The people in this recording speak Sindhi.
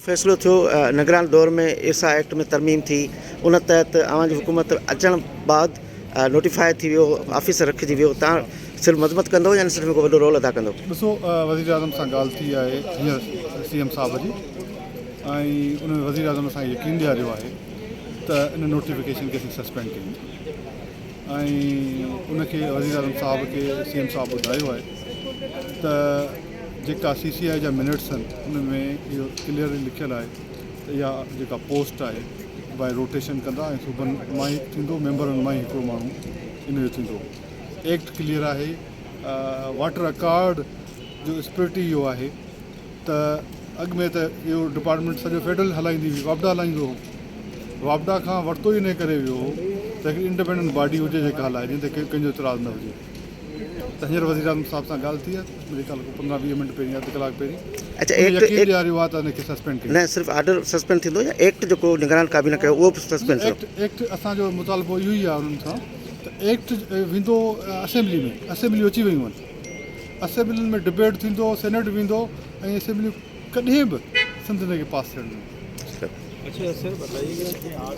فيصلو ٿيو نگران دور ۾ ارسا ايڪٽ ۾ ترميم ٿي ان تحت اوهان جي حڪومت اچڻ بعد نوٽيفاء ٿي ويو آفيسر رکجي ويو تان صرف مذمت ڪندو يا صرف ڪو وڏو رول ادا ڪندو؟ ڏسو وزيراعظم سان ڳالهه ٿي آهي هينئر سي ايم صاحب جي ۽ ان ۾ وزيراعظم اسان کي يقين ڏياريو آهي ته ان نوٽيفڪيشن کي اسين سسپينڊ ڪيون ٿا ۽ ان کي وزيراعظم صاحب کي سي ايم صاحب ٻڌايو آهي ته جيڪا سي سي آء جا منٽس آهن ان ۾ اهو ڪليئرلي لکيل آهي ته اها جيڪا پوسٽ آهي باء روٽيشن ڪندا ۽ صوبن مان ئي ٿيندو ميمبرن مان ئي هڪڙو ماڻهو ان جو ٿيندو ايڪٽ ڪليئر آهي واٽر اڪارڊ جو اسپرٽ ئي اهو آهي ته اڳ ۾ ته اهو ڊپارٽمينٽ سڄو فيڊرل هلائيندي هئي واپڊا هلائيندو هو واپڊا کان ورتو ئي ان ڪري ويو هو ته هڪڙي انڊيپينڊنٽ باڊي هجي جيڪا هلائي جنهن تي ڪنهن جو اعتراض نه هجي ته هينئر وزيراعظم صاحب سان ڳالهه ٿي آهي منهنجي خيال کان 15 20 منٽ پهرين اڌ ڪلاڪ پهرين اچا ان ايڪٽ يقين ايڪٽ ڏياريو آهي ته ان کي سسپينڊ ڪيو نه صرف آرڊر سسپينڊ ٿيندو يا ايڪٽ جيڪو نگران ڪابينا ڪيو اهو به سسپينڊ ٿيندو؟ ايڪٽ ايڪٽ اسان جو مطالبو اهو ئي آهي انهن سان ته ايڪٽ ويندو اسيمبلي ۾ اسيمبليون اچي ويون آهن اسيمبلين ۾ ڊبيٽ ٿيندو سينيٽ ويندو ۽ اسيمبليون ڪڏهن به سنڌ ان کي پاس ٿيڻ ڏينديون. اچھا سر بتائيے گا کہ آج